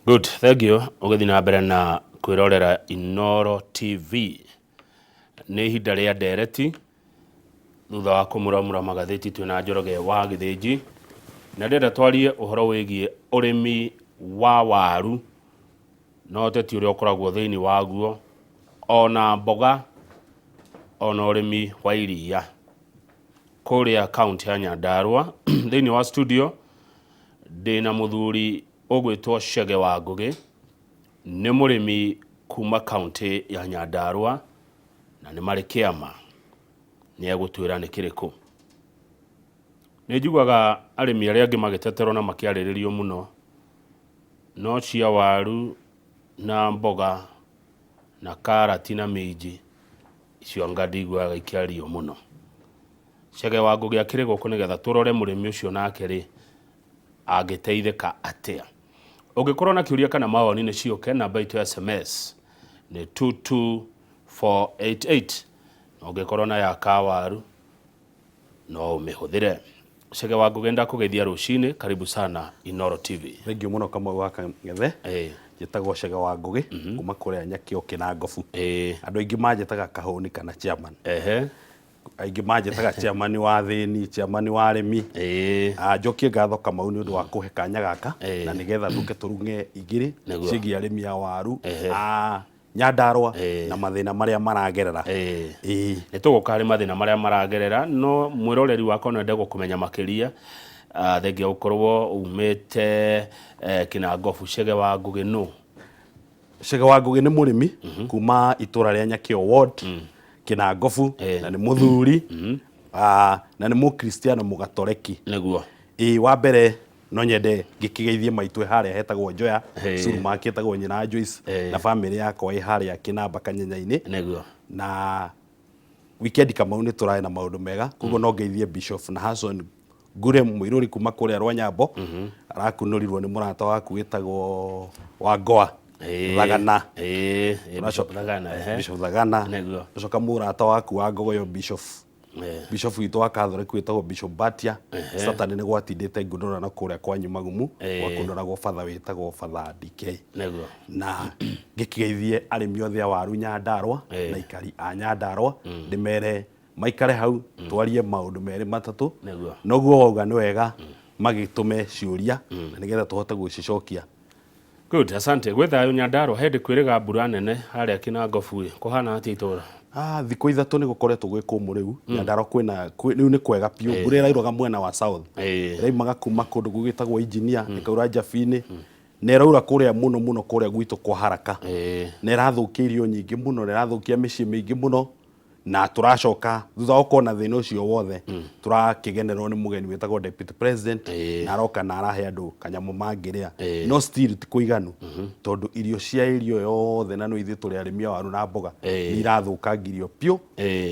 Good, thank you. Ũgĩthiĩ na mbere na kwĩrorera Inooro TV. Nĩ ihinda rĩa ndereti thutha wa kũmuramura magathĩti twĩna Njoroge wa Gĩthĩnji na ndĩrenda twarie ũhoro wĩgiĩ ũrĩmi wa waru na ũteti ũrĩa ũkoragwo thĩinĩ waguo ona mboga ona ũrĩmi wa iria kũrĩa kaũntĩ ya Nyandarua. Thĩinĩ wa studio ndĩna mũthuri ũgwĩtwo Chege wa Ngũgĩ, nĩ mũrĩmi kuma kaũntĩ ya Nyandarua na nĩ marĩ kĩama. Nĩ egũtwĩra nĩ kĩrĩkũ. Nĩ njiguaga arĩmi arĩa angĩ magĩteterwo na makĩarĩrĩrio mũno, no cia waru na mboga na karati na minji, icio anga ndiguaga ikĩario mũno. Chege wa Ngũgĩ akĩrĩ gũkũ nĩgetha tũrore mũrĩmi ũcio nake rĩ, angĩteithĩka atĩa. Ũngĩkorwo na kĩũria kana mawoni nĩ ciũke, namba itũ ya SMS nĩ 22488 na ũngĩkorwo na ya kawaru no ũmĩhũthĩre. Chege wa Ngũgĩ ndakũgeithia rũcinĩ, karibu sana Inooro TV. Thengiũ mũno Kamau wa Kang'ethe. Njĩtagwo Chege wa Ngũgĩ kuma kũrĩa Nyakĩo Kĩnangobu. Andũ aingĩ manjĩtaga Kahũni kana chairman. Aingĩ manjĩtaga chairman wa athĩni, chairman wa arĩmi. Ah, njokie ngatho Kamau nĩ ũndũ wa kũhe kanya gaka na nĩgetha tũke tũrung'e igĩrĩ ciĩgiĩ arĩmi a waru a Nyandarua na mathĩna marĩa maragerera. Nĩ tũgũka harĩ mathĩna marĩa maragerera, no mwĩroreri wakwa no ende gũkũmenya makĩria, ah, thengia gũkorwo umĩte eh, Kĩnangobu. Chege wa Ngũgĩ nũ? Chege wa Ngũgĩ nĩ mũrĩmi kuma itũra rĩa Nyakĩo ward, Kĩnangobu, na nĩ mũthuri, ah, na nĩ mũkristiano mũgatoreki. Ĩĩ, wa mbere no nyende ngĩkĩgeithie maitũ harĩa hetagwo Njoya, Surumaki etagwo nyina Joyce, na bamĩrĩ yakwa ĩ harĩa Kĩnamba Kanyenya-inĩ. Na weekend Kamau nĩ tũrarĩ na maũndũ mega, koguo no ngeithie Bishop na Hassan Ngure Mũirũri kuma kũrĩa Rwanyambo, arakunũrirwo nĩ mũrata waku wĩtagwo Wangoa Thagana. Bishop Thagana, ehe. Bishop Thagana. Ũcoka mũrata waku wa Ngogoyo Bishop Bishop witũ wa Catholic wĩtagwo Bishop Batia. Saturday nĩ gwatindĩte ngũnũra na kũrĩa kwanyu Magumu, gwakunũragwo batha wĩtagwo Father DK. Na ngĩkĩgeithie arĩmi othe a waru Nyandarua na aikari a Nyandarua, ndĩmere maikare hau twarie maũndũ merĩ matatũ. Noguo wauga nĩ wega magĩtũme ciũria na nĩgetha tũhote gũcicokia. Good, asante. Gwĩ thayũ Nyandarua, hĩndĩ kwĩrĩga mbura nene harĩa Kĩnangobu ĩ, kũhana atĩa itũra? Ah, thikũ ithatũ nĩ gũkoretwo gwĩ kũmũ rĩu. Nyandarua kwĩna rĩu nĩ kwega biũ. Mbura ĩrauraga mwena wa south. Ĩraumaga kuma kũndũ gũgĩtagwo Engineer, ĩkaura Njabinĩ, na ĩraura kũrĩa mũno mũno kũrĩa gwitũ kwa Haraka. Na ĩrathũkia irio nyingĩ mũno, na ĩrathũkia mĩciĩ mĩingĩ mũno. Na tũracoka thutha wa gũkorwo na thĩna ũcio wothe, tũrakĩgenerwo nĩ mũgeni wĩtagwo deputy president, na aroka na arahe andũ kanyamũ mangĩrĩa, no still ti kũiganu, tondũ irio cia area yothe, na no ithuĩ tũrĩ arĩmi a waru na mboga, nĩ irathũkangirio biũ.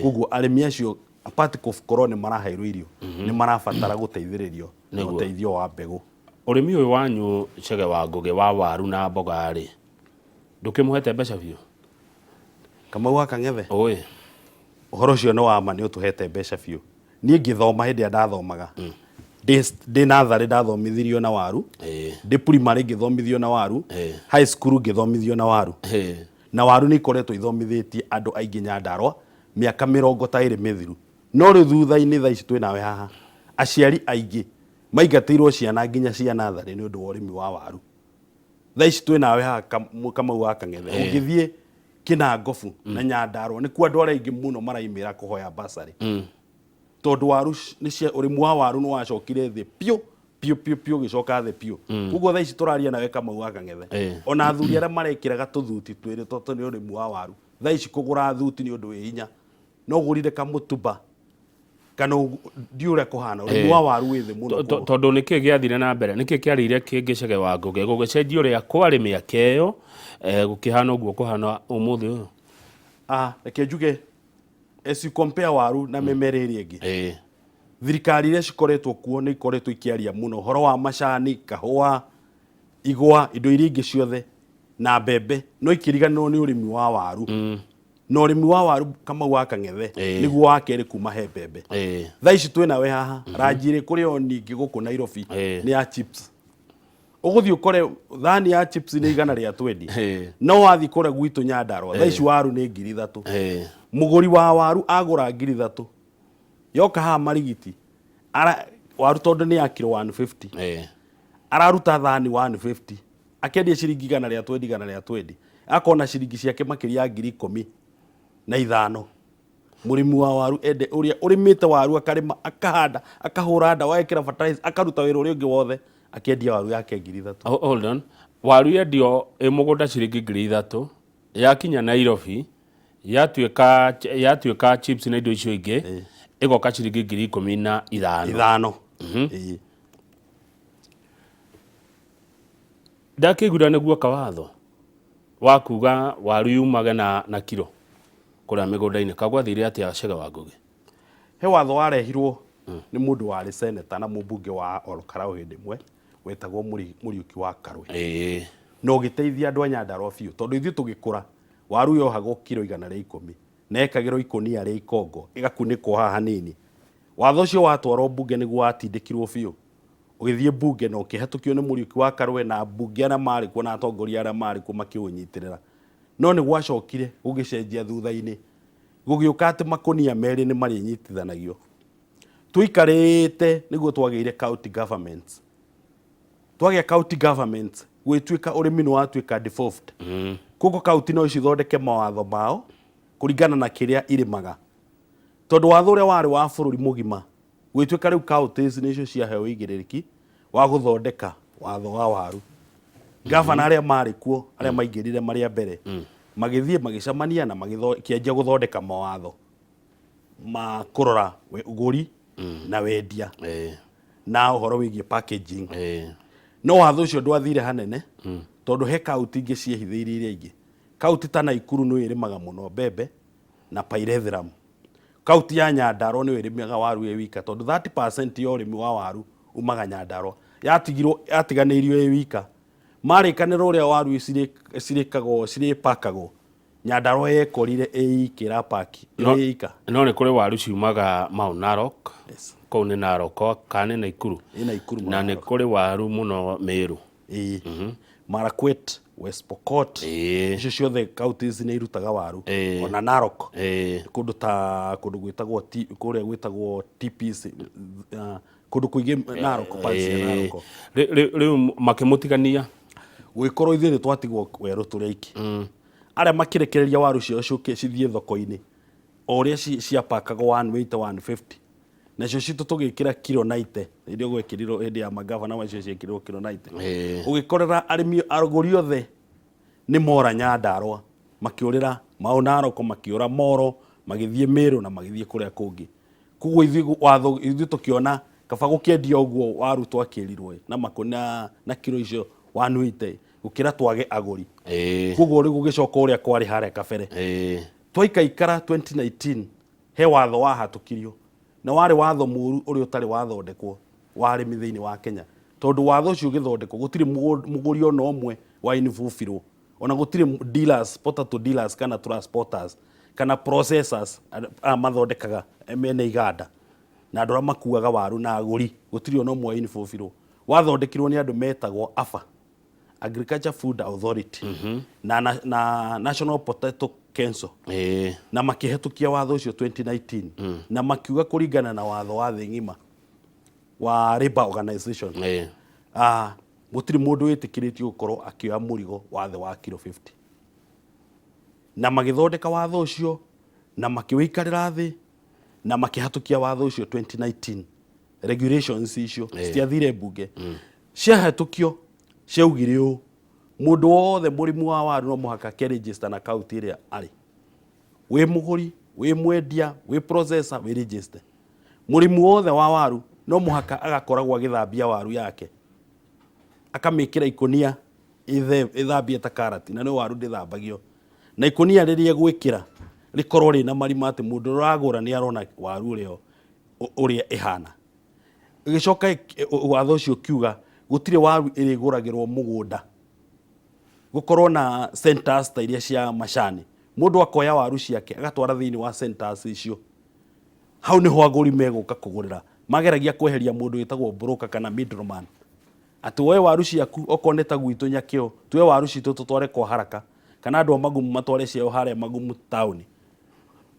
Koguo arĩmi acio apart gũkorwo nĩ maraheirwo irio, nĩ marabatara gũteithĩrĩrio na ũteithio wa mbegũ. Ũrĩmi ũyũ wanyu Chege wa Ngũgĩ wa waru na mboga rĩ, ndũkĩmũhete mbeca biũ? Kamau wa Kang'ethe. Ũĩ. Ũhoro ũcio nĩ wa ma, nĩ ũtũhete mbeca biũ. Niĩ ngĩthoma hĩndĩ ĩrĩa ndathomaga, ndĩ natharĩ ndathomithirio na waru, ndĩ primary ngĩthomithio na waru, high school ngĩthomithio na waru. Na waru nĩ ikoretwo ithomithĩtie andũ aingĩ Nyandarua mĩaka mĩrongo ta ĩrĩ mĩthiru. No rĩu thutha-inĩ thaa ici twĩ nawe haha, aciari aingĩ maingatĩirwo ciana nginya cia natharĩ nĩ ũndũ wa ũrĩmi wa waru. Thaa ici twĩ nawe haha Kamau wa Kang'ethe, ũngĩthiĩ Kĩnangobu na Nyandarua nĩkuo andũ arĩa aingĩ mũno maraimĩra kũhoya bursary, tondũ waru nĩ cia ũrĩmi wa waru nĩ wacokire thĩ biũ biũ biũ biũ, ũgĩcoka thĩ biũ. Koguo thaa ici tũraria nawe Kamau wa Kang'ethe, ona athuri arĩa marekĩraga tũthuti twĩrĩ tondũ nĩ ũrĩmi wa waru, thaa ici kũgũra thuti nĩ ũndũ wĩ hinya, no ũgũrire kamũtumba kana ndiũ ũrĩa kũhana, ũrĩmi wa waru wĩ thĩ mũno. Tondũ nĩkĩ gĩathire na mbere, nĩkĩ kĩarĩire kĩngĩ Chege wa Ngũgĩ gũgĩcenjia ũrĩa kwarĩ mĩaka ĩyo, gũkĩhana ũguo kũhana ũmũthĩ ũyũ? Ah, reke njuge, as you compare waru na mĩmera ĩrĩa ĩngĩ, thirikari iria cikoretwo kuo nĩ ikoretwo ikĩaria mũno ũhoro wa macani, kahũa, igwa, indo iria ingĩ ciothe na mbembe, no ikĩriganĩrwo nĩ ũrĩmi wa waru. Na ũrĩmi wa waru Kamau wa Kang'ethe nĩguo wa kerĩ kuma he mbembe. Thaa ici twĩ nawe haha, ranji ĩrĩ kũrĩ o ningĩ gũkũ Nairobi nĩ ya chips. Ũgũthiĩ ũkore thani ya chips nĩ 120. No wathiĩ kũrĩa gwitũ Nyandarua, thaa ici waru nĩ 3,000. Mũgũri wa waru agũra 3,000, yoka haha Marigiti, ara, waru tondũ nĩ ya kiro 150, araruta thani 150, akendia ciringi 120, 120, akona ciringi ciake makĩria ya 15,000. Mũrĩmi wa waru ende ũrĩa ũrĩmĩte waru, akarĩma, akahanda, akahũra ndawa, agekĩra fertilizer, akaruta wĩra ũrĩa ũngĩ wothe, akĩendia waru yake 3,000. Hold on. Waru yendio ĩ mũgũnda ciringi 3,000, yakinya Nairobi yatuĩka chips na indo icio ingĩ, ĩgoka ciringi 15,000. Ithano. Ĩĩ. Ndakĩiguira nĩ guoka watho wa kuga waru yumage na kiro kũrĩa mĩgũnda-inĩ. Kagwathire atĩa, Chege wa Ngugi? He watho warehirwo nĩ mũndũ warĩ seneta na mũmbunge wa Olkarau hĩndĩ ĩmwe wetagwo Mũriũki wa Karwe, na ũgĩteithia andũ a Nyandarua biũ, tondũ ithuĩ tũgĩkũra waru yohagwo kiro 110 na ĩkagĩrwo ikũnia rĩa ikongo, ĩgakunĩkwo haha hanini. Watho ũcio watwarwo mbunge nĩguo watindĩkirwo biũ, ũgĩthiĩ mbunge na ũkĩhetũkio nĩ Mũriũki wa Karwe na mbunge arĩa marĩ kuo na atongoria arĩa marĩ kuo makĩũnyitĩrĩra. No nĩ gwacokire gũgĩcenjia thutha-inĩ, gũgĩũka atĩ makũnia merĩ nĩ marĩnyitithanagio. Tũikarĩte nĩguo twagĩire county governments. Twagĩa county governments, gwĩtuĩka ũrĩmi nĩ watuĩka devolved. Koguo county no cithondeke mawatho mao kũringana na kĩrĩa irĩmaga, tondũ watho ũrĩa warĩ wa bũrũri mũgima, gwĩtuĩka rĩu counties nĩcio ciaheo ũigĩrĩrĩki wa gũthondeka watho wa waru. Gavana arĩa marĩ kuo, arĩa maingĩrire marĩ a mbere, magĩthiĩ magĩcemania na makĩanjia gũthondeka mawatho ma kũrora ũgũri na wendia na ũhoro wĩgiĩ packaging. No watho ũcio ndwathire hanene, tondũ he kaunti ingĩ ciehithĩirie iria ingĩ. Kaunti ta Naikuru nĩyo ĩrĩmaga mũno mbembe na pyrethrum. Kaunti ya Nyandarua nĩyo ĩrĩmaga waru ĩ wika, tondũ 30% ya ũrĩmi wa waru umaga Nyandarua. Yatigirwo, yatiganĩirio ĩ wika. Marĩkanĩra ũrĩa waru cirĩkagwo, cirĩpakagwo, Nyandarua yekorire ĩ ika ĩrapaki ĩ ika. No nĩ kũrĩ waru ciumaga Mau Narok. Kũu nĩ Narok kana nĩ Naikuru? Ĩ Naikuru. Na nĩ kũrĩ waru mũno Meru. Ĩĩ, Marakwet, West Pokot, icio ciothe counties nĩ irutaga waru. Ona Narok, kũndũ ta kũndũ gwĩtagwo kũrĩa gwĩtagwo TPC, kũndũ kũingĩ Narok, parts cia Narok. Rĩu makĩmũtigania. Gũgĩkorwo ithuĩ nĩ twatigwo werũ tũrĩ aiki. Arĩa makĩrekereria waru ciao ciũke cithiĩ thoko-inĩ o ũrĩa ciapakagwo 180, 150, nacio citũ tũgĩkĩra kiro 90. Hĩndĩ ĩyo gwekĩrirwo, hĩndĩ ya magavana macio, ciekĩrirwo kiro 90. Ũgĩkorera arĩmi, agũri othe nĩ mora Nyandarua, makĩũrĩra Mau Narok, makĩũra Moro, magĩthiĩ Meru na magĩthiĩ kũrĩa kũngĩ. Koguo ithuĩ watho, ithuĩ tũkĩona kaba gũkĩendia ũguo waru twakĩrirwo na makũnia na kiro icio 180 gũkĩra twage agũri. Koguo rĩu gũgĩcoka ũrĩa kwarĩ harĩa kabere. Twaikaikara, 2019 he watho wahatũkirio, na warĩ watho mũru ũrĩa ũtarĩ wathondekwo wa arĩmi thĩinĩ wa Kenya, tondũ watho ũcio ũgĩthondekwo gũtirĩ mũgũri ona ũmwe wa involvirwo, ona gũtirĩ dealers, potato dealers kana transporters kana processors, aya mathondekaga mene iganda na andũ arĩa makuaga waru na agũri, gũtirĩ ona ũmwe wa involvirwo. Wathondekirwo nĩ andũ metagwo AFA, Agriculture Food Authority, na National Potato Council, na makĩhetũkia watho ũcio 2019, na makiuga kũringana na watho wa thĩ ng'ima wa Labour Organization, gũtirĩ mũndũ wĩtĩkĩrĩtio gũkorwo akĩoya mũrigo wa thĩ wa kiro 50. Na magĩthondeka watho ũcio na makĩwĩikarĩra thĩ na makĩhatũkia watho ũcio 2019. Regulations icio citiathire mbunge, ciahetũkio ciaugire ũũ: mũndũ wothe mũrĩmi wa waru no mũhaka ke-register na kaunti ĩrĩa arĩ. Wĩ mũgũri, wĩ mwendia, wĩ processor, wĩ register. Mũrĩmi wothe wa waru no mũhaka agakoragwo agĩthambia waru yake, akamĩkĩra ikũnia ĩthambie ta karati, na nĩ waru ndĩthambagio, na ikũnia rĩrĩa egwĩkĩra rĩkorwo rĩna marima atĩ mũndũ ũragũra nĩ arona waru ũrĩa ĩhana. Ĩgĩcoka watho ũcio ũkiuga gũtirĩ waru ĩrĩgũragĩrwo mũgũnda, gũkorwo na centers ta iria cia macani. Mũndũ akoya waru ciake agatwara thĩinĩ wa centers icio, hau nĩho agũri megũka kũgũrĩra. Mageragia kweheria mũndũ wĩtagwo broker kana middleman. Atĩ woe waru ciaku okorwo nĩ ta gwitũ Nyakĩo, tuoe waru citũ tũtware kwa Haraka, kana andũ a Magumu matware ciao harĩa Magumu taũni.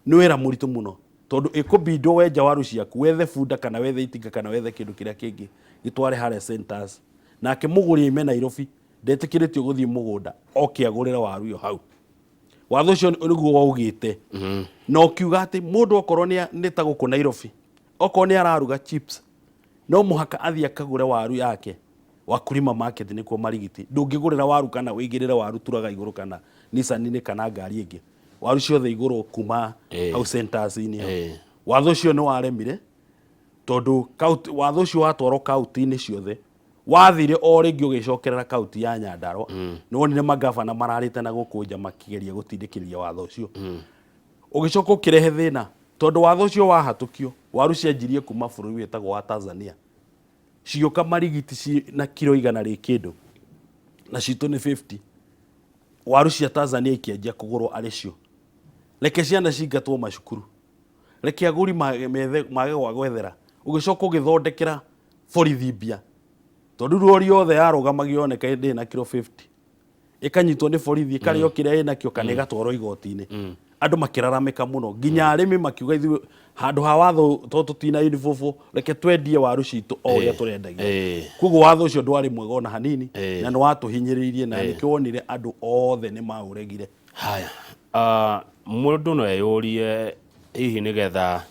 Nĩ wĩra mũritũ mũno tondũ ĩkũbindwo wenja waru ciaku, wethe bunda kana wethe itinga kana wethe kĩndũ kĩrĩa kĩngĩ gĩtware harĩa centers. Nake mũgũri aime Nairobi ndetĩkĩrĩtio gũthiĩ mũgũnda oke agũrĩre waru ĩyo hau. Watho ũcio nĩguo waugĩte na ũkiuga atĩ mũndũ okorwo nĩ ta gũkũ Nairobi, okorwo nĩ araruga chips no mũhaka athiĩ akagũre waru yake Wakulima Market nĩkuo Marigiti. Ndũngĩgũrĩra waru kana wĩigĩrĩre waru turaga igũrũ kana Nissan-inĩ kana ngari ĩngĩ. Waru ciothe igũrwo kuma hau centers-inĩ hau. Watho ũcio nĩ waremire tondũ watho ũcio watwarwo kaunti-inĩ ciothe wathire o rĩngĩ ũgĩcokerera kaunti ya Nyandarua. Nĩ wonire mangabana mararĩte na gũkũ nja makĩgeria gũtindĩkĩrĩria watho ũcio. Ũgĩcoka ũkĩrehe thĩna tondũ watho ũcio wahatũkio waru cianjirie kuma bũrũri wĩtagwo wa Tanzania. Cigĩũka Marigiti ci na kiro igana rĩ kĩndũ na citũ nĩ 50. Waru cia Tanzania ikĩanjia kũgũrwo arĩ cio. Reke ciana cingatwo macukuru. Reke agũri mage mage gwa gwethera. Ũgĩcoka ũgĩthondekera borithi mbia. Tondũ rori yothe yarũgamagio yoneka ndĩrĩ na kiro 50. Ĩkanyitwo nĩ borithi ĩkarĩo kĩrĩa ĩnakĩo kana ĩgatwarwo igoti-inĩ. Andũ makĩraramĩka mũno nginya arĩmi makiuga ithuĩ handũ ha watho tondũ tũtina unibũbũ reke twendie waru citũ o ũrĩa tũrendagia. Koguo watho ũcio ndwarĩ mwega ona hanini na nĩ watũhinyĩrĩirie na nĩkĩo wonire andũ othe nĩ maũregire. Haya, ah, mũndũ no eyũrie hihi nĩgetha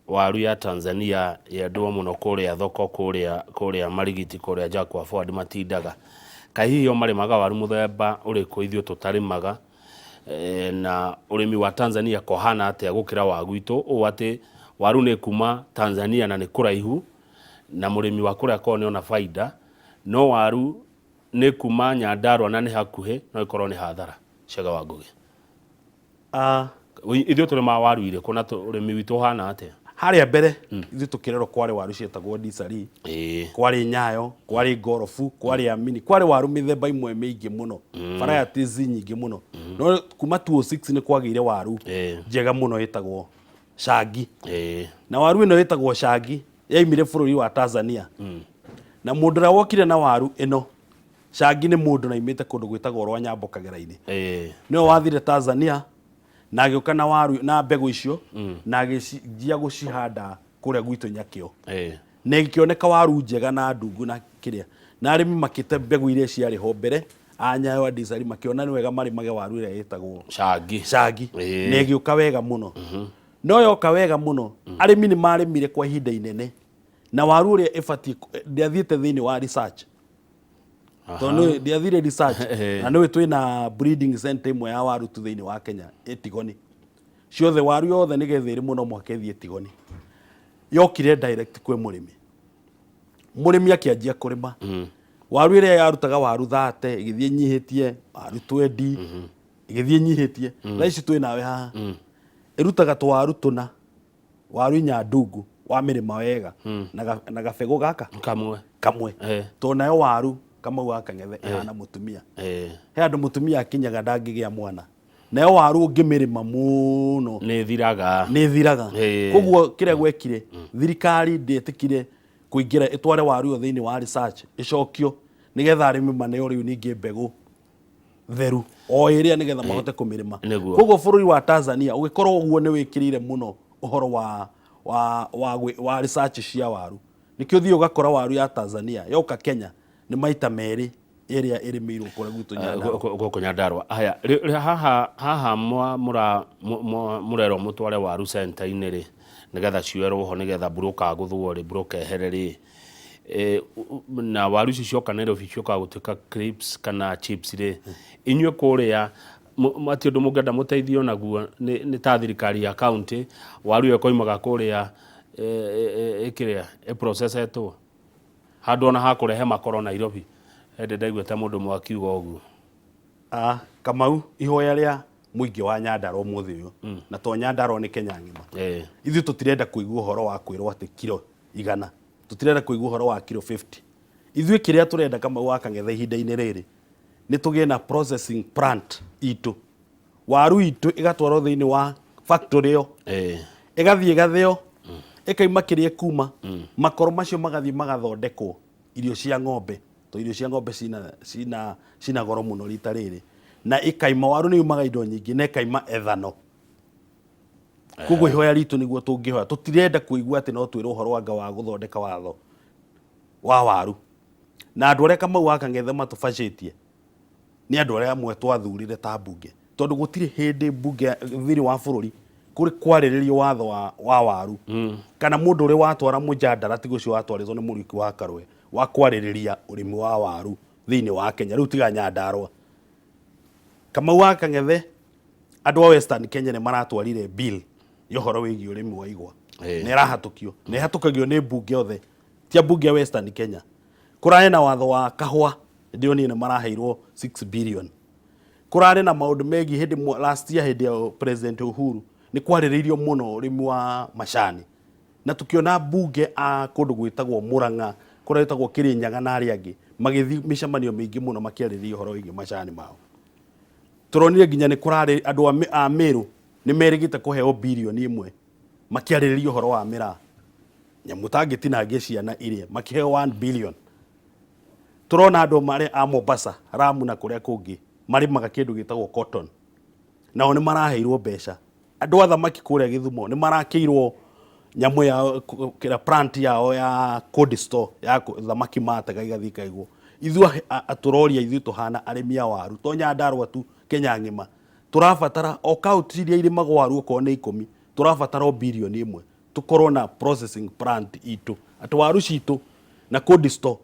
waru ya Tanzania yendwo mũno kũrĩa thoko kũrĩa kũrĩa Marigiti kũrĩa Jaguar Forward matindaga, kaĩ hihi o marĩmaga waru mũthemba ũrĩkũ ithuĩ tũtarĩmaga? E, na ũrĩmi wa Tanzania kohana atĩa gũkĩra wa gwitũ ũũ atĩ waru nĩ kuma Tanzania na nĩ kũraihu na mũrĩmi wa kũrĩa akorwo nĩ ona baida, no waru nĩ kuma Nyandarua na nĩ hakuhĩ no ĩkorwo nĩ hathara. Chege wa Ngũgĩ. Ithuĩ tũrĩmaga waru irĩkũ na ũrĩmi witũ ũhana atĩa? Harĩa mbere ithuĩ tũkĩrerwo kwarĩ waru cietagwo ndicari, kwarĩ nyayo, kwarĩ ngorobu, kwarĩ amini, kwarĩ waru mĩthemba imwe mĩingĩ mũno, varieties nyingĩ mũno. No kuma 2006 nĩ kwagĩire waru njega mũno ĩtagwo cangi. Na waru ĩno ĩtagwo cangi yaimire bũrũri wa Tanzania. Na mũndũ ũrĩa wokire na waru ĩno Cangi nĩ mũndũ na aimĩte kũndũ gwĩtagwo Rwanyambo Kagera-inĩ. Nĩwe wathire Tanzania na agĩũka na waru na mbegũ icio na agĩcinjia gũcihanda kũrĩa gwitũ Nyakĩo. Na ĩkĩoneka waru njega na ndungu na kĩrĩa. Na arĩmi makĩte mbegũ iria ciarĩ ho mbere, a Nyayo a Ndicari makĩona nĩ wega marĩmage waru ĩrĩa ĩtagwo Cangi. Cangi. Na ĩgĩũka wega mũno. No yoka wega mũno, arĩmi nĩ marĩmire kwa ihinda inene na waru ũrĩa ĩbatiĩ ndĩathiĩte thĩinĩ wa research. Tondũ nĩ ndiathire research na nĩũĩ twĩna breeding center ĩmwe ya waru tu thĩinĩ wa Kenya ĩ Tigoni. Ciothe waru yothe nĩgetha ĩrĩmwo no mũhaka ĩthiĩ Tigoni. Yokire direct kwĩ mũrĩmi. Mũrĩmi akĩanjia kũrĩma. Waru ĩrĩa yarutaga waru thate ĩgĩthiĩ ĩnyihĩtie, waru twendi, ĩgĩthiĩ ĩnyihĩtie. Thaa ici twĩ nawe haha ĩrutaga tũwaru tũna. Waru inya ndungu wamĩrĩma wega na gabegũ gaka kamwe kamwe. Tondũ nayo waru Kamau wa Kang'ethe ĩhana mũtumia. He andũ mũtumia akinyaga ndangĩgĩa mwana. Nayo waru ũngĩmĩrĩma mũno nĩ ĩthiraga. Nĩ ĩthiraga. Koguo kĩrĩa gwekire, thirikari ndĩetĩkire kũingĩra ĩtware waru ĩyo thĩinĩ wa research ĩcokio nĩgetha arĩmi maneo rĩu ningĩ mbegũ theru o ĩrĩa nĩgetha mahote kũmĩrĩma. Koguo bũrũri wa Tanzania ũgĩkorwo ũguo nĩ wĩkĩrĩire mũno ũhoro wa research cia waru. Nĩkĩo ũthiĩ ũgakora waru ya Tanzania yoka Kenya nĩ maita merĩ ĩrĩa ĩrĩmĩirwo kũrĩa gwitũ Nyandarua. Gũkũ Nyandarua. Haya, haha haha mũrerwo mũtware waru center-inĩ rĩ, nĩgetha cioerwo ho nĩgetha broker agũthwo rĩ, broker ehere rĩ, na waru ici cioka Nairobi ciũkaga gũtuĩka crisps kana chips rĩ, inyuĩ kũrĩa atĩ ũndũ mũngĩenda mũteithio naguo nĩ ta thirikari ya county, waru ĩyo ĩkoimaga kũrĩa ĩkĩrĩa ĩ process etwo handũ ona ha kũrehe makoro Nairobi, hĩndĩ ndaiguĩte mũndũ ũmwe akiuga ũguo. Ah, Kamau, ihoya rĩa mũingĩ wa Nyandarua ũmũthĩ ũyũ, na to Nyandarua nĩ Kenya ng'ima, ithuĩ tũtirenda kũigua ũhoro wa kwĩrwo atĩ kiro 100, tũtirenda kũigua ũhoro wa kiro 50. Ithuĩ kĩrĩa tũrenda Kamau wa Kang'ethe ihinda-inĩ rĩrĩ nĩ tũgĩe na processing plant itũ, waru itũ ĩgatwarwo thĩinĩ wa factory ĩyo, ĩgathiĩ ĩgathĩo, ĩkaima kĩrĩa ĩkuma, makoro macio magathiĩ magathondekwo. Irio cia ng'ombe, to irio cia ng'ombe cina goro mũno rita rĩrĩ, na ĩkaima waru nĩ yumaga indo nyingĩ na ĩkaima ethano. Koguo ihoya ritũ nĩguo tũngĩhoya, tũtirenda kũigua atĩ no twĩrwo ũhoro wanga wa gũthondeka watho wa waru. Na andũ arĩa Kamau wa Kang'ethe matũbacĩtie nĩ andũ arĩa amwe twathurire ta mbunge, tondũ gũtirĩ hĩndĩ mbunge thĩinĩ wa bũrũri kũrĩ kwarĩrĩrio watho wa waru kana mũndũ ũrĩa watwara mũjandara tiga ũcio watwarĩtwo nĩ Mũriũki wa Karũe wa kwarĩrĩria ũrĩmi wa waru thĩinĩ wa Kenya. Rĩu tiga Nyandarũa. Kamau wa Kang'ethe, andũ a Western Kenya nĩ maratwarire bill ya ũhoro wĩgiĩ ũrĩmi wa igwa na ĩrahatũkio na ĩhatũkagio nĩ mbunge othe, ti ambunge a Western Kenya. Kũrarĩ na watho wa kahũa, ndĩronire nĩ maraheirwo 6 billion. Kũrarĩ na maũndũ megiĩ hĩndĩ last year, hĩndĩ ya President Uhuru, nĩ kwarĩrĩirio mũno ũrĩmi wa macani, na tũkĩona mbunge a kũndũ gwĩtagwo Murang'a, kũrĩa gwĩtagwo Kĩrĩnyaga na arĩa angĩ magĩthiĩ mĩcemanio mĩingĩ mũno makĩarĩrĩria ũhoro wĩgiĩ macani mao. Tũronire nginya nĩ kũrarĩ andũ a Meru nĩ merĩgĩte kũheo birioni 1 makĩarĩrĩria ũhoro wa mĩraa, nyamũ tangĩtinangia ciana iria, makĩheo 1 billion. Tũrona andũ marĩ a Mombasa, Lamu na kũrĩa kũngĩ marĩmaga kĩndũ gĩtagwo cotton, nao nĩ maraheirwo mbeca. Andũ a thamaki kũrĩa Gĩthumo nĩ marakĩirwo nyamũ yao, kĩrĩa plant yao ya cold store ya thamaki matega igathiĩ ikaigwo. Ithuĩ tũroria, ithuĩ tũhana arĩmi a waru to Nyandarũa tu, Kenya ng'ima tũrabatara o kaunti iria irĩmagwo waru okorwo nĩ 10, tũrabatara o birioni 1 tũkorwo na processing plant itũ, atĩ waru citũ na cold store.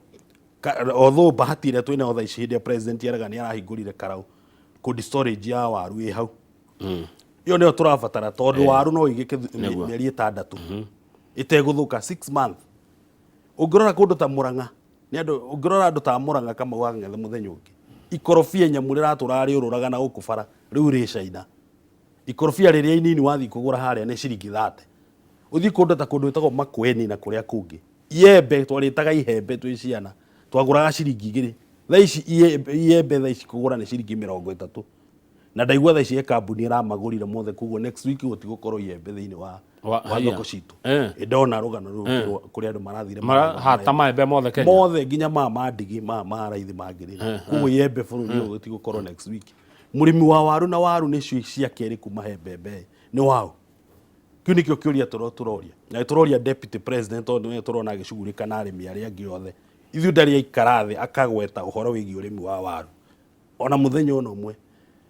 Although bahati ĩrĩa twĩnayo thaa ici, hĩndĩ ya President Araga nĩ arahingũrire Karau cold storage ya waru ĩ hau, ĩyo nĩyo tũrabatara, tondũ waru no ĩigĩke mĩeri 6 ĩtegũthũka, 6 months. Ũngĩrora kũndũ ta Murang'a, nĩ andũ, ũngĩrora andũ ta Murang'a, Kamau wa Kang'ethe, mũthenya ũngĩ ikorobia nyamũ rĩratũraga rĩũrũraga na gũkũ bara rĩu rĩ China. Ikorobia rĩrĩa inini wathiĩ kũgũra harĩa nĩ ciringi 30. Ũthiĩ kũndũ ta kũndũ gwĩtagwo Makueni na kũrĩa kũngĩ, iembe twarĩtaga ihembe twĩ ciana, twagũraga ciringi 2. Thaa ici iembe thaa ici kũgũra nĩ ciringi 30, na ndaigua thaa ici he kambuni ĩramagũrire mothe, koguo next week gũtigũkorwo iembe thĩinĩ wa wa thoko citũ. Ndona rũgano rũu kũrĩa andũ marathire hata maembe mothe Kenya mothe, nginya ma ndigi ma raithi mangĩrĩ. Koguo iembe bũrũri ũyũ gũtigũkorwo next week. Mũrĩmi wa waru, na waru nĩcio cia kerĩ kuma he mbembe, nĩ waũ? Kĩu nĩkĩo kĩũria tũroria, na tũroria Deputy President, tondũ nĩwe tũrona agĩcugurĩka na arĩmi arĩa angĩ othe. Ithuĩ ndarĩ aikara thĩ akagweta ũhoro wĩgiĩ ũrĩmi wa waru ona mũthenya ona ũmwe.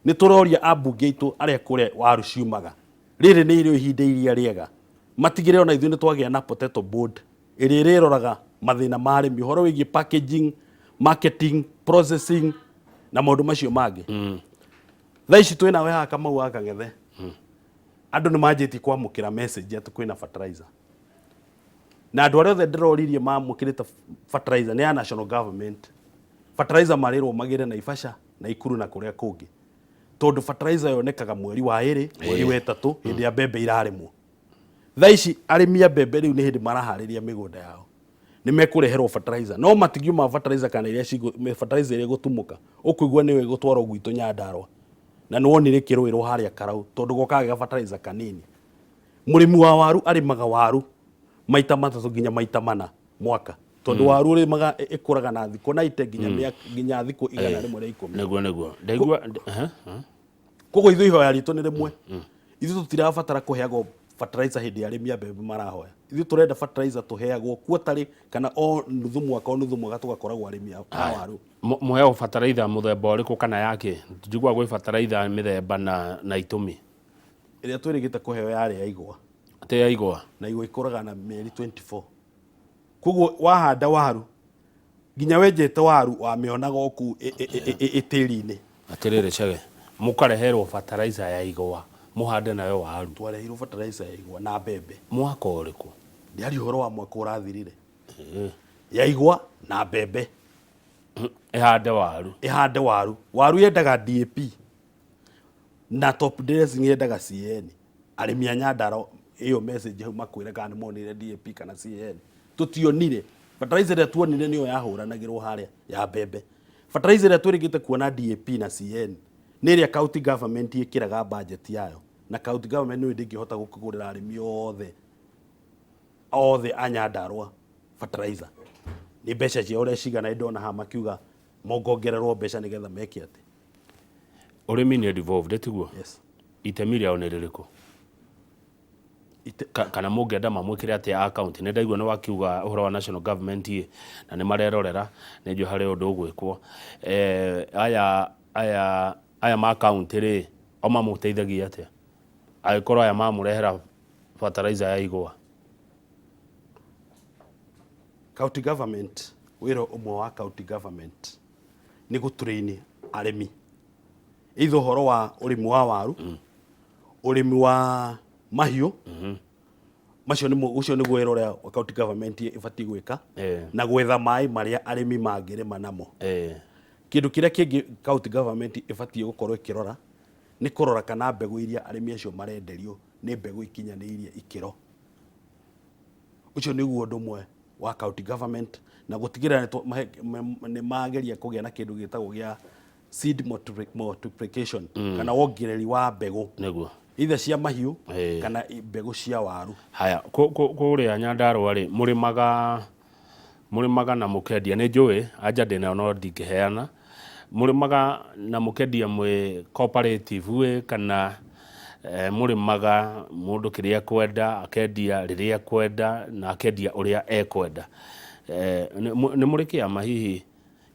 Nĩ tũroria ambunge aitũ arĩa kũrĩa waru ciumaga, rĩrĩ nĩ irĩo ihinda iria rĩega matigĩrĩre ona ithuĩ nĩ twagĩa na potato board ĩrĩa ĩrĩroraga mathĩna ma arĩmi, ũhoro wĩgiĩ packaging, marketing, processing na maũndũ macio mangĩ. Thaa ici twĩ nawe haha, Kamau wa Kang'ethe, andũ nĩ manjĩtie kwamũkĩra message atĩ kwĩna fertilizer, na andũ arĩa othe ndĩroririe mamũkĩrĩte fertilizer nĩ ya national government. Fertilizer marĩrwo magĩre Naivasha na Ikuru na kũrĩa kũngĩ, tondũ fertilizer yonekaga mweri wa 2, mweri wa 3, hĩndĩ ya mbembe irarĩmwo. Thaa ici arĩmi a mbembe rĩu nĩ hĩndĩ maraharĩria mĩgũnda yao, nĩ mekũreherwo fertilizer, no matingiuma fertilizer kana iria fertilizer ĩrĩa ĩgũtumũka ũkũigua nĩyo ĩgũtwarwo gwitũ Nyandarũa, na nĩ wonire ĩkĩrũĩrwo harĩa Karau, tondũ gokaga ga fertilizer kanini. Mũrĩmi wa waru arĩmaga waru maita 3 nginya maita 4 mwaka, tondũ waru ũrĩmaga ĩkũraga na thikũ 90 nginya nginya thikũ 110. Nĩguo ndaigua. Koguo ithuĩ ihoya ritũ nĩ rĩmwe: ithuĩ tũtirabatara kũheagwo fertilizer hĩndĩ ya arĩmi a mbembe marahoya. Ithuĩ tũrenda fertilizer tũheagwo quarterly kana o nuthu mwaka, o nuthu mwaka, tũgakoragwo arĩmi a waru. Mũheagwo bataraitha mũthemba ũrĩkũ kana yakĩ? Njiguaga gwĩ bataraitha mĩthemba na itũmi. Ĩrĩa twĩrĩgĩte kũheo yarĩ ya igwa. Atĩ ya igwa? Na igwa ikũraga na mĩeri 24, koguo wahanda waru nginya wenjete waru wamĩonaga o kũu ĩtĩri-inĩ. Atĩrĩrĩ Chege, mũkareherwo bataraitha ya igwa mũhande nayo waru? Twareheirwo fertilizer ya igwa na mbembe. Mwaka ũrĩkũ? Ndĩaria ũhoro wa mwaka ũrathirire, ya igwa na mbembe. Ĩhande waru? Ĩhande waru. Waru yendaga DAP na top dressing yendaga CAN. Arĩmi a Nyandarua, ĩyo message hau makwĩre kana nĩ monire DAP kana CAN. Tũtionire fertilizer. Ĩrĩa tuonire nĩyo yahũranagĩrwo harĩa ya mbembe. Fertilizer ĩrĩa twĩrĩgĩte kuona, DAP na CAN, nĩ ĩrĩa county government ĩkĩraga budget yayo, na county government nĩyo ndĩngĩhota gũkĩgũrĩra arĩmi othe othe a Nyandarua fertilizer. Nĩ mbeca cia ũrĩa cigana ndona haha makiuga mongongererwo mbeca nĩgetha meke atĩ. Ũrĩmi nĩ devolved, tiguo? Yes. Itemi rĩao nĩ rĩrĩkũ? Kana mũngĩenda mamwĩkĩre atĩa a county? Nĩ ndaigua nĩ wakiuga ũhoro wa national government ĩ, na nĩ marerorera, nĩ njũĩ harĩ ũndũ ũgwĩkwo. Aya aya aya ma county rĩ, o mamũteithagia atĩa? Angĩkorwo aya mamũrehera fertilizer ya igwa. County government, wĩra ũmwe wa county government nĩ gũtrain arĩmi, either ũhoro wa ũrĩmi wa waru, ũrĩmi wa mahiũ, macio nĩmo, ũcio nĩguo wĩra ũrĩa county government ĩbatiĩ gwĩka, na gwetha maĩ marĩa arĩmi mangĩrĩma namo. Kĩndũ kĩrĩa kĩngĩ county government ĩbatiĩ gũkorwo ĩkĩrora nĩ kũrora kana mbegũ iria arĩmi acio marenderio nĩ mbegũ ikinyanĩirie ikĩro. Ũcio nĩguo ũndũ ũmwe wa county government, na gũtigĩrĩra nĩ mageria kũgĩa na kĩndũ gĩtagwo gĩa seed multiplication, kana wongereri wa mbegũ, either cia mahiũ kana mbegũ cia waru. Haya, kũrĩa Nyandarũa rĩ, mũrĩmaga na mũkendia, nĩ njũĩ anja ndĩnayo no ndingĩheana. Mũrĩmaga na mũkendia mwĩ cooperative ĩ, kana mũrĩmaga mũndũ kĩrĩa ekwenda, akendia rĩrĩa ekwenda na akendia ũrĩa ekwenda? Nĩ mũrĩ kĩama hihi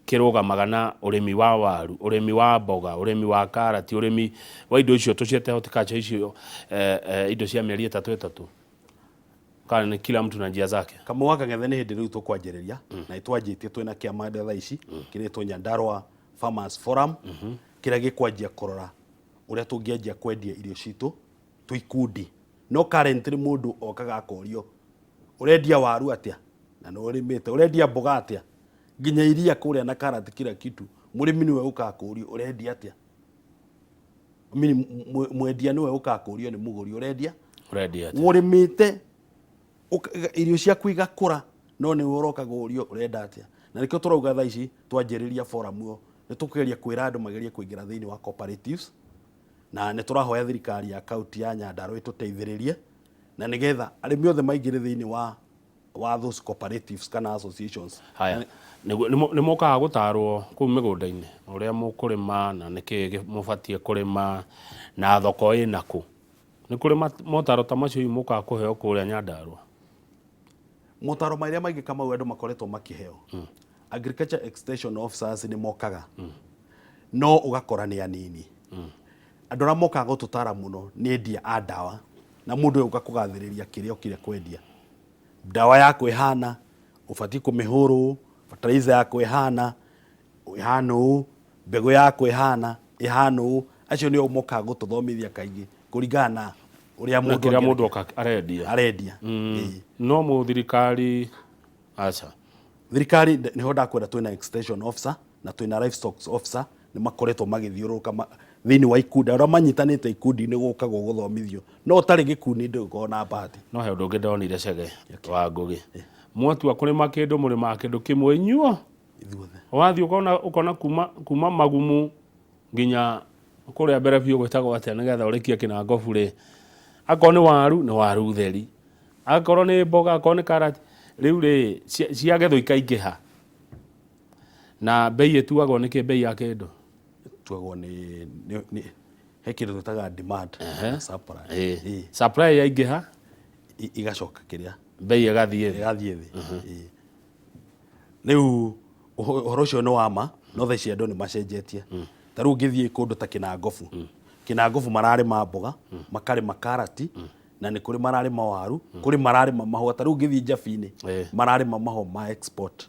kĩrũgamaga na ũrĩmi wa waru, ũrĩmi wa mboga, ũrĩmi wa karati, ũrĩmi wa indo icio tũciĩte horticulture icio, indo cia mĩeri ĩtatũ ĩtatũ? Kana nĩ kila mtu na njia zake? Kamau wa Kang'ethe, nĩ hĩndĩ rĩu tũkwanjĩrĩria, na nĩtwanjĩtie twĩna kĩama thaa ici kĩretwo Nyandarua Farmers Forum, kĩrĩa gĩkwanjia kũrora ũrĩa tũngĩanjia kwendia irio citũ twĩ ikundi. No currently mũndũ okaga akorio, ũrendia waru atĩa na nĩ ũrĩmĩte, ũrendia mboga atĩa, nginya iria kũrĩa na karati, kila kitu mũrĩmi nĩwe ũkaga kũrio ũrendia atĩa. I mean, mwendia nĩwe ũkaga kũrio nĩ mũgũri ũrendia Ũrendia atĩa? Ũrĩmĩte irio ciaku igakũra, no nĩwe ũroka kũrio ũrenda atĩa. Na nĩkĩo tũrauga thaa ici twanjĩrĩria forum ĩyo, nĩ tũkũgeria kwĩra andũ magerie kũingĩra thĩinĩ wa cooperatives, na nĩ tũrahoya thirikari ya kaunti ya Nyandarua ĩtũteithĩrĩrie, na nĩgetha arĩmi othe maingĩre thĩinĩ wa those cooperatives kana associations. Haya, nĩ mũkaga gũtarwo kũu mĩgũnda-inĩ ũrĩa mũkũrĩma na nĩkĩ mũbatiĩ kũrĩma na thoko ĩna kũ? Nĩ kũrĩ motaro ta macio hihi mũkaga kũheo kũrĩa Nyandarua? Motaro marĩa maingĩ, Kamau, andũ makoretwo makĩheo, agriculture extension officers nĩ mokaga, no ũgakora nĩ anini. Andũ arĩa mokaga gũtũtara mũno nĩ endia a ndawa, na mũndũ ũyũ ũka kũgathĩrĩria kĩrĩa okire kwendia. Ndawa yaku ĩhana ũbatiĩ kũmĩhũrwo, fertilizer yaku ĩhana ĩhana ũũ, mbegũ yaku ĩhana ĩhana ũũ. Acio nĩo mokaga gũtũthomithia kaingĩ kũringana na ũrĩa na mũndũ kĩrĩa mũndũ angĩenda. Oka arendia. Arendia. Ĩĩ. No mũthirikari aca? Thirikari nĩho ndakwĩra twĩna extension officer na twĩna livestock officer, nĩ makoretwo magĩthiũrũrũka thĩinĩ wa ikundi, arĩa manyitanĩte ikundi-inĩ gũkagwo gũthomithio, no ũtarĩ gĩkundi ndũgũkorwo na bahati. No he ũndũ ũngĩ ndonire, Chege wa Ngũgĩ, mwatua kũrĩma kĩndũ, mũrĩmaga kĩndũ kĩmwe inyuo ithuothe. Wathiĩ ũkona kuma magumu nginya kũrĩa mbere biũ gwĩtagwo atĩa, nĩgetha ũrĩkie kĩnangobu rĩ, akorwo nĩ waru, nĩ waru theri, akorwo nĩ mboga, akorwo nĩ karati, rĩu rĩ ciagethwo ikaingĩha, na mbei ĩtuagwo nĩkĩ, mbei ya kĩndũ? Tuagwo nĩ he kĩndũ twĩtaga demand na supply. Ĩĩ. Supply yaingĩha, igacoka kĩrĩa mbei ĩgathiĩ thĩ. Ĩgathiĩ thĩ. Ĩĩ. Rĩu ũhoro ũcio nĩ wa ma, no thaa ici andũ nĩ macenjetie. Ta rĩu ũngĩthiĩ kũndũ ta Kĩnangobu, Kĩnangobu mararĩma mboga, makarĩma karati, na nĩ kũrĩ mararĩma waru, kũrĩ mararĩma mahũa. Ta rĩu ũngĩthiĩ Njabi-inĩ, mararĩma mahũa ma export.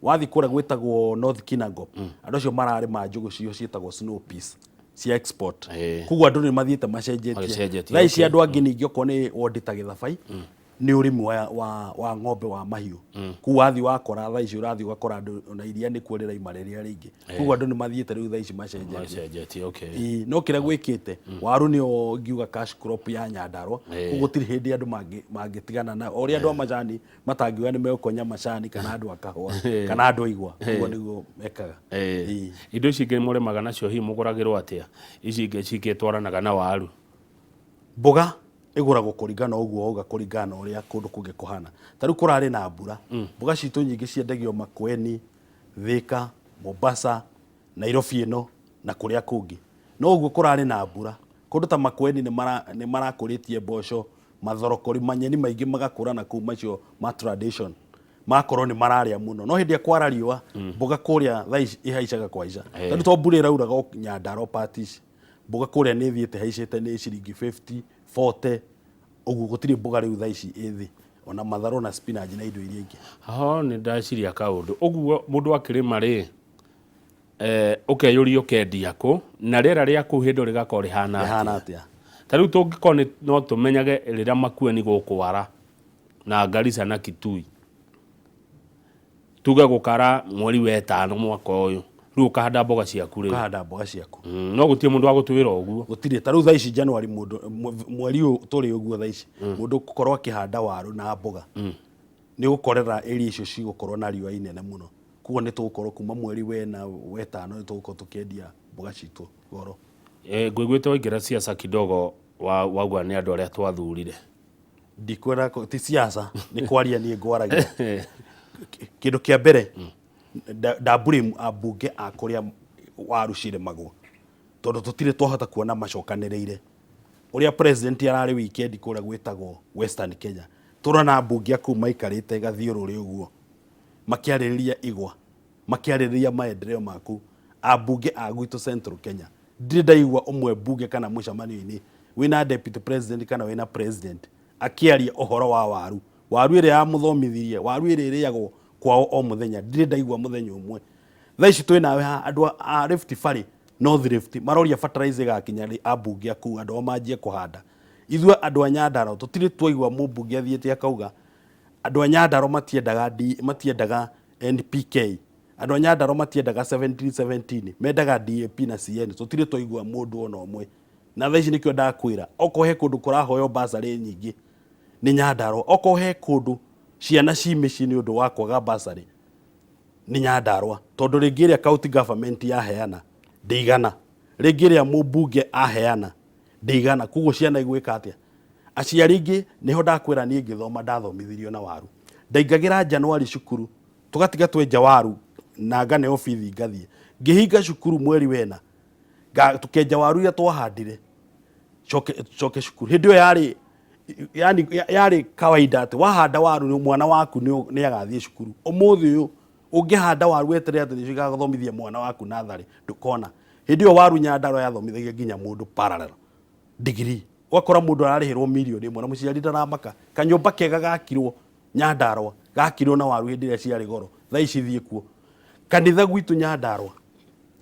Wathiĩ kũrĩa gwĩtagwo North Kinangop, andũ acio mararĩma njũgũ cio ciĩtagwo snow peas cia export. Koguo andũ nĩ mathiĩte macenjetie. Magĩcenjetie, Thaa ici andũ angĩ ningĩ okorwo nĩ wondi ta Gĩthabai, nĩ ũrĩmi wa ng'ombe, wa mahiũ. Kũu wathiĩ wakora thaa ici ũrathiĩ ũgakora andũ ona iria nĩkuo rĩraima rĩrĩa rĩingĩ. Koguo andũ nĩ mathiĩte rĩu thaa ici macenjetie. Macenjetie, okay. Ĩĩ, no kĩrĩa gwĩkĩte, waru nĩyo ngiuga cash crop ya Nyandarua. Koguo gũtirĩ hĩndĩ andũ mangĩtigana nayo, o ũrĩa andũ a macani matangiuga nĩ megũkonya macani, kana andũ a kahũa, kana andũ a igwa, ũguo nĩguo mekaga. Ĩĩ. Indo ici ingĩ mũrĩmaga nacio hihi mũgũragĩrwo atĩa, ici ingĩ cingĩtwaranaga na waru? Mboga Ĩgũragwo kũringana ũguo wauga, kũringana na ũrĩa kũndũ kũngĩ kũhana. Ta rĩu kũrarĩ na mbura, mboga citũ nyingĩ ciendagio Makueni, Thika, Mombasa, Nairobi ĩno na kũrĩa kũngĩ. No ũguo kũrarĩ na mbura, kũndũ ta Makueni nĩ marakũrĩtie mboco, mathorokori, manyeni maingĩ magakũra na kũu macio ma tradition makorwo nĩ mararĩa mũno. No hĩndĩ ĩrĩa kwara riũa, mboga kũrĩa thaa ici ihaicaga kũhaica. Tondũ to mbura ĩrauraga o Nyandarua part ici, mboga kũrĩa nĩ ĩthiĩte ĩhaicĩte, nĩ ciringi 50, 40 ũguo. Gũtirĩ mboga rĩu thaa ici ĩ thĩ, ona matharũ na spinach na indo iria ingĩ. Ho nĩ ndeciria kaũndũ ũguo, mũndũ akĩrĩma rĩ, ũkeyũria ũkendia kũ na rĩera rĩa kũu hĩndĩ ĩyo rĩgakorwo rĩhana rĩhana atĩa. Ta rĩu tũngĩkorwo no tũmenyage rĩrĩa Makueni gũkwara na Garissa na Kitui, tuge gũkara mweri wa ĩtano mwaka ũyũ, rĩu ũkahanda mboga ciaku rĩu. Ũkahanda mboga ciaku. No gũtirĩ mũndũ wa gũtwĩra ũguo. Gũtirĩ. Ta rĩu thaa ici January, mũndũ mweri ũyũ tũrĩ ũguo thaa ici, mũndũ gũkorwo akĩhanda waru na mboga nĩ gũkorera area icio cigũkorwo na riũa inene mũno. Koguo nĩ tũgũkorwo kuma mweri wena wetano nĩ tũgũkorwo tũkĩendia mboga citũ goro. Ngũiguĩte waingĩra siasa kidogo, wauga nĩ andũ arĩa twathurire. Ndikwenda ti siasa, nĩ kwaria niĩ ngwaragia. Kĩndũ kĩa mbere, nda blame ambunge a kũrĩa waru cirĩmagwo, tondũ tũtirĩ twahota kuona macokanĩrĩire. Ũrĩa president ararĩ weekend kũrĩa gwĩtagwo Western Kenya, tũrona ambunge a kũu maikarĩte gathiũrũrĩ ũguo makĩarĩrĩria igwa, makĩarĩrĩria maendeleo maku. Ambunge a gwitũ Central Kenya ndirĩ ndaigua ũmwe mbunge kana mũcemanio-inĩ wĩna deputy president kana wĩna president akĩaria ũhoro wa waru, waru ĩrĩa yamũthomithirie, waru ĩrĩa ĩrĩagwo kwao o mũthenya. Ndirĩ ndaigua mũthenya ũmwe. Thaa ici twĩ nawe haha, andũ a Rift Valley, North Rift maroria fertilizer ĩgakinya rĩ, ambunge a kũu andũ ao manjie kũhanda. Ithuĩ andũ a Nyandarua tũtirĩ twaigua mũmbunge athiĩte akauga andũ a Nyandarua matiendaga D, matiendaga NPK, andũ a Nyandarua matiendaga 1717, mendaga DAP na CN. Tũtirĩ twaigua mũndũ ona ũmwe. Na thaa ici nĩkĩo ndakwĩra, okorwo he kũndũ kũrahoywo bursary nyingĩ nĩ Nyandarua, okorwo he kũndũ ciana ci mĩciĩ nĩ ũndũ wa kwaga bursary nĩ Nyandarua, tondũ rĩngĩ ĩrĩa county government yaheana ndĩigana, rĩngĩ ĩrĩa mũmbunge aheana ndĩigana. Koguo ciana igwĩka atĩa? Aciari aingĩ, nĩho ndakwĩra niĩ ngĩthoma ndathomithirio na waru. Ndaingagĩra January cukuru, tũgatiga twenja waru na nganeo bithi ngathiĩ. Ngĩhinga cukuru mweri wena, tũkenja waru iria twahandire, coke coke cukuru. Hĩndĩ ĩyo yarĩ yani yarĩ kawaida atĩ wahanda waru mwana waku nĩ agathiĩ cukuru. Ũmũthĩ ũyũ ũngĩhanda waru weterere atĩ nĩcio igathomithia mwana waku natharĩ, ndũkona. Hĩndĩ ĩyo waru Nyandarua yathomithagia nginya mũndũ parallel degree. Ũgakora mũndũ ararĩhĩrwo mirioni 1 na mũciari ndaramaka. Kanyũmba kega gakirwo Nyandarua gakirwo na waru hĩndĩ ĩrĩa ciarĩ goro. Thaa ici thiĩ kuo. Kanitha gwitũ Nyandarua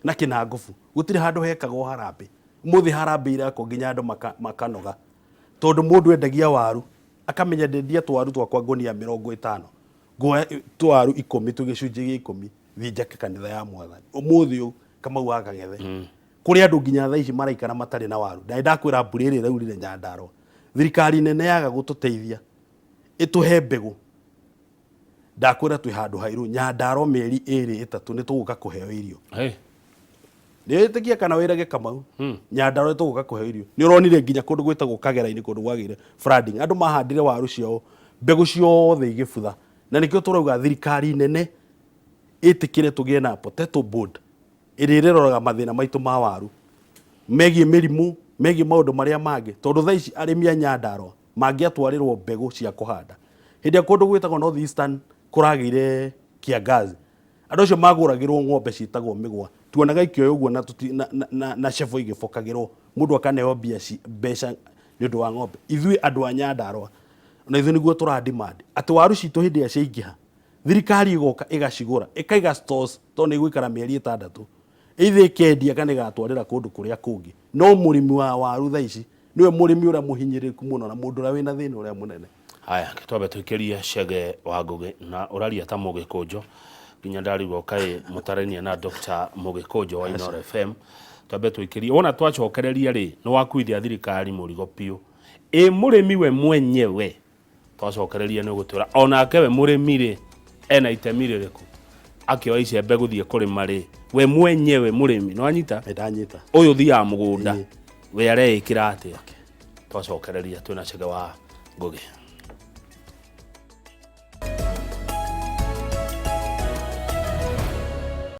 na Kĩnangobu gũtirĩ handũ hekagwo harambĩ. Ũmũthĩ harambĩ irekwo nginya andũ makanoga, tondũ mũndũ endagia waru akamenya ndendia twaru twakwa ngũnia 50, nguoya twaru 10 twĩ gĩcunjĩ gĩa 10 thiĩ njake kanitha ya Mwathani. Ũmũthĩ ũyũ Kamau wa Kang'ethe kũrĩ andũ nginya thaa ici maraikara matarĩ na waru. Na ndakwĩra mbura ĩrĩa ĩraurire Nyandarua, thirikari nene yaga gũtũteithia ĩtũhe mbegũ, ndakwĩra twĩ handũ hairũ Nyandarua mĩeri 2 3 nĩ tũgũka kũheo irio. Hey. Nĩ wĩtĩkia kana wĩrage Kamau, Nyandarua nĩ tũgũka kũheo irio. Nĩ ũronire nginya kũndũ gwĩtagwo Kagera-inĩ, kũndũ gwagĩire flooding, andũ mahandire waru ciao, mbegũ ciothe igĩbutha. Na nĩkĩo tũrauga thirikari nene ĩtĩkĩre tũgĩe na potato board ĩrĩa ĩrĩroraga mathĩna maitũ ma waru megiĩ mĩrimũ, megiĩ maũndũ marĩa mangĩ, tondũ thaa ici arĩmi a Nyandarua mangĩatwarĩrwo mbegũ cia kũhanda. Hĩndĩ ĩrĩa kũndũ gwĩtagwo North Eastern kũragĩire kiangazi, andũ acio magũragĩrwo ng'ombe ciĩtagwo mĩgwa, tuonaga ikĩoya ũguo na cebo igĩbokagĩrwo, mũndũ akaneo mbia mbeca nĩ ũndũ wa ng'ombe. Ithuĩ andũ a Nyandarua na ithuĩ nĩguo tũra demand atĩ waru citũ hĩndĩ ĩrĩa ciaingĩha, thirikari ĩgoka ĩgacigũra ĩkaiga stores, tondũ nĩ igũikara mĩeri 6, either ĩkendia kana ĩgatwarĩra kũndũ kũrĩa kũngĩ. No mũrĩmi wa waru thaa ici nĩwe mũrĩmi ũrĩa mũhinyĩrĩrĩku mũno na mũndũ ũrĩa wĩna thĩna ũrĩa mũnene. Haya, twambe tũikĩrie Chege wa Ngũgĩ, na ũraria ta Mũgĩkũnjũ nginya ndarigwo kaĩ mũtarainia na Dr. Mũgĩkũnjũ wa Inooro FM. Twambe tũikĩrie, wona twacokereria rĩ, nĩ wakuithia thirikari mũrigo biũ. Ĩ mũrĩmi we mwenyewe twacokereria nĩ ũgũtwĩra onake we mũrĩmi rĩ ena itemi rĩrĩkũ akĩoya icembe gũthiĩ kũrĩma rĩ, we mwenyewe mũrĩmi nĩ wanyita? Nĩ ndanyita. Ũyũ ũthiaga mũgũnda we areĩkĩra atĩa? Twacokereria twĩna Chege wa Ngũgĩ.